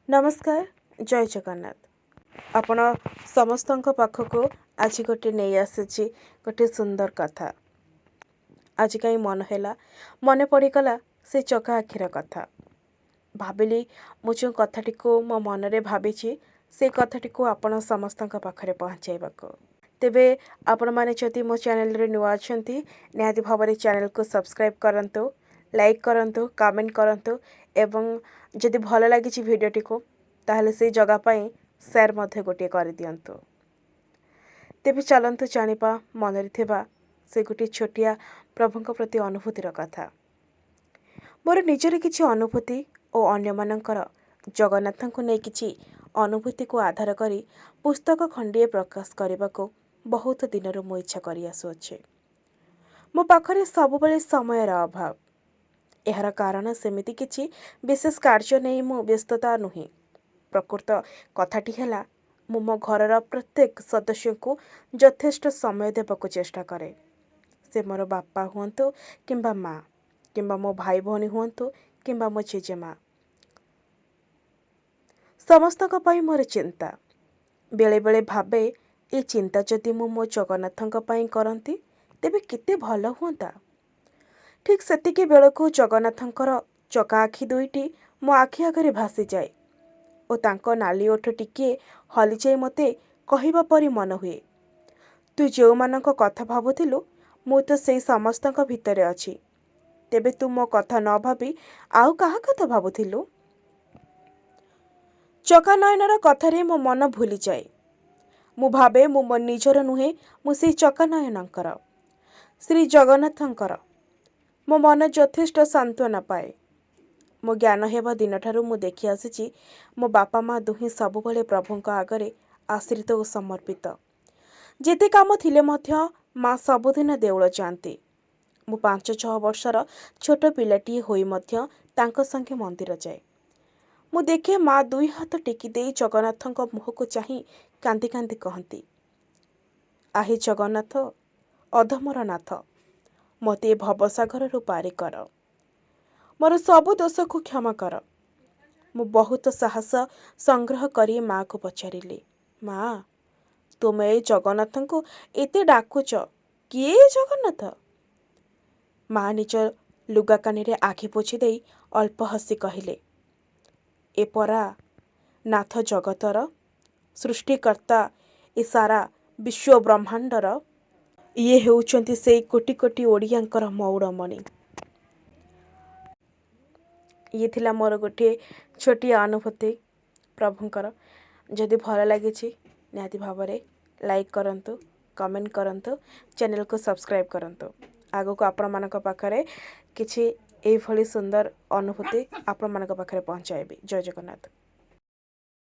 ନମସ୍କାର, ଜୟ ଜଗନ୍ନାଥ। ଆପଣ ସମସ୍ତଙ୍କ ପାଖକୁ ଆଜି ଗୋଟେ ନେଇ ଆସିଛି ଗୋଟେ ସୁନ୍ଦର କଥା। ଆଜି କାହିଁ ମନ ହେଲା, ମନେ ପଡ଼ିଗଲା ସେ ଚକା ଆଖିର କଥା। ଭାବିଲି ମୁଁ ଯେଉଁ କଥାଟିକୁ ମୋ ମନରେ ଭାବିଛି, ସେ କଥାଟିକୁ ଆପଣ ସମସ୍ତଙ୍କ ପାଖରେ ପହଞ୍ଚାଇବାକୁ। ତେବେ ଆପଣମାନେ ଯଦି ମୋ ଚ୍ୟାନେଲରେ ନୂଆ ଅଛନ୍ତି, ନିହାତି ଭାବରେ ଚ୍ୟାନେଲକୁ ସବସ୍କ୍ରାଇବ୍ କରନ୍ତୁ, ଲାଇକ୍ କରନ୍ତୁ, କମେଣ୍ଟ କରନ୍ତୁ ଏବଂ ଯଦି ଭଲ ଲାଗିଛି ଭିଡ଼ିଓଟିକୁ, ତାହେଲେ ସେଇ ଜଗା ପାଇଁ ସେୟାର ମଧ୍ୟ ଗୋଟିଏ କରିଦିଅନ୍ତୁ। ତେବେ ଚାଲନ୍ତୁ ଜାଣିବା ମନରେ ଥିବା ସେ ଗୋଟିଏ ଛୋଟିଆ ପ୍ରଭୁଙ୍କ ପ୍ରତି ଅନୁଭୂତିର କଥା। ମୋର ନିଜର କିଛି ଅନୁଭୂତି ଓ ଅନ୍ୟମାନଙ୍କର ଜଗନ୍ନାଥଙ୍କୁ ନେଇ କିଛି ଅନୁଭୂତିକୁ ଆଧାର କରି ପୁସ୍ତକ ଖଣ୍ଡିଏ ପ୍ରକାଶ କରିବାକୁ ବହୁତ ଦିନରୁ ମୁଁ ଇଚ୍ଛା କରି ଆସୁଅଛି। ମୋ ପାଖରେ ସବୁବେଳେ ସମୟର ଅଭାବ। ଏହାର କାରଣ ସେମିତି କିଛି ବିଶେଷ କାର୍ଯ୍ୟ ନେଇ ମୁଁ ବ୍ୟସ୍ତତା ନୁହେଁ। ପ୍ରକୃତ କଥାଟି ହେଲା, ମୁଁ ମୋ ଘରର ପ୍ରତ୍ୟେକ ସଦସ୍ୟଙ୍କୁ ଯଥେଷ୍ଟ ସମୟ ଦେବାକୁ ଚେଷ୍ଟା କରେ। ସେ ମୋର ବାପା ହୁଅନ୍ତୁ କିମ୍ବା ମା, କିମ୍ବା ମୋ ଭାଇ ଭଉଣୀ ହୁଅନ୍ତୁ କିମ୍ବା ମୋ ଜେଜେମା, ସମସ୍ତଙ୍କ ପାଇଁ ମୋର ଚିନ୍ତା। ବେଳେବେଳେ ଭାବେ, ଏ ଚିନ୍ତା ଯଦି ମୁଁ ମୋ ଜଗନ୍ନାଥଙ୍କ ପାଇଁ କରନ୍ତି, ତେବେ କେତେ ଭଲ ହୁଅନ୍ତା। ଠିକ୍ ସେତିକି ବେଳକୁ ଜଗନ୍ନାଥଙ୍କର ଚକା ଆଖି ଦୁଇଟି ମୋ ଆଖି ଆଗରେ ଭାସିଯାଏ ଓ ତାଙ୍କ ନାଲି ଓଠ ଟିକିଏ ହଲିଯାଇ ମୋତେ କହିବା ପରି ମନ ହୁଏ, "ତୁ ଯେଉଁମାନଙ୍କ କଥା ଭାବୁଥିଲୁ, ମୁଁ ତ ସେଇ ସମସ୍ତଙ୍କ ଭିତରେ ଅଛି। ତେବେ ତୁ ମୋ କଥା ନ ଭାବି ଆଉ କାହା କଥା ଭାବୁଥିଲୁ?" ଚକାନୟନର କଥାରେ ମୋ ମନ ଭୁଲିଯାଏ। ମୁଁ ଭାବେ, ମୁଁ ମୋ ନିଜର ନୁହେଁ, ମୁଁ ସେଇ ଚକାନୟନଙ୍କର, ଶ୍ରୀ ଜଗନ୍ନାଥଙ୍କର। ମୋ ମନ ଯଥେଷ୍ଟ ସାନ୍ତ୍ୱନା ପାଏ। ମୋ ଜ୍ଞାନ ହେବା ଦିନଠାରୁ ମୁଁ ଦେଖି ଆସିଛି, ମୋ ବାପା ମା ଦୁହେଁ ସବୁବେଳେ ପ୍ରଭୁଙ୍କ ଆଗରେ ଆଶ୍ରିତ ଓ ସମର୍ପିତ। ଯେତେ କାମ ଥିଲେ ମଧ୍ୟ ମା ସବୁଦିନ ଦେଉଳ ଯାଆନ୍ତି। ମୁଁ 5-6 ବର୍ଷର ଛୋଟ ପିଲାଟିଏ ହୋଇ ମଧ୍ୟ ତାଙ୍କ ସଙ୍ଗେ ମନ୍ଦିର ଯାଏ। ମୁଁ ଦେଖେ, ମା ଦୁଇ ହାତ ଟେକି ଦେଇ ଜଗନ୍ନାଥଙ୍କ ମୁହଁକୁ ଚାହିଁ କାନ୍ଦି କାନ୍ଦି କହନ୍ତି, "ଆହେ ଜଗନ୍ନାଥ, ଅଧମର ନାଥ, ମୋତେ ଏ ଭବସାଗରରୁ ପାରି କର। ମୋର ସବୁ ଦୋଷକୁ କ୍ଷମା କର।" ମୁଁ ବହୁତ ସାହସ ସଂଗ୍ରହ କରି ମାଆକୁ ପଚାରିଲି, "ମା, ତୁମେ ଏ ଜଗନ୍ନାଥଙ୍କୁ ଏତେ ଡାକୁଚ, କିଏ ଏ ଜଗନ୍ନାଥ?" ମା ନିଜ ଲୁଗାକାନିରେ ଆଖି ପୋଛି ଦେଇ ଅଳ୍ପ ହସି କହିଲେ, "ଏ ପରା ନାଥ ଜଗତର ସୃଷ୍ଟିକର୍ତ୍ତା, ଏ ସାରା ବିଶ୍ୱ ବ୍ରହ୍ମାଣ୍ଡର। ଇଏ ହେଉଛନ୍ତି ସେଇ କୋଟି କୋଟି ଓଡ଼ିଆଙ୍କର ମଉଡ଼ମଣି।" ଇଏ ଥିଲା ମୋର ଗୋଟିଏ ଛୋଟିଆ ଅନୁଭୂତି ପ୍ରଭୁଙ୍କର। ଯଦି ଭଲ ଲାଗିଛି, ନିହାତି ଭାବରେ ଲାଇକ୍ କରନ୍ତୁ, କମେଣ୍ଟ କରନ୍ତୁ, ଚ୍ୟାନେଲକୁ ସବସ୍କ୍ରାଇବ୍ କରନ୍ତୁ। ଆଗକୁ ଆପଣମାନଙ୍କ ପାଖରେ କିଛି ଏଇଭଳି ସୁନ୍ଦର ଅନୁଭୂତି ଆପଣମାନଙ୍କ ପାଖରେ ପହଞ୍ଚାଇବି। ଜୟ ଜଗନ୍ନାଥ।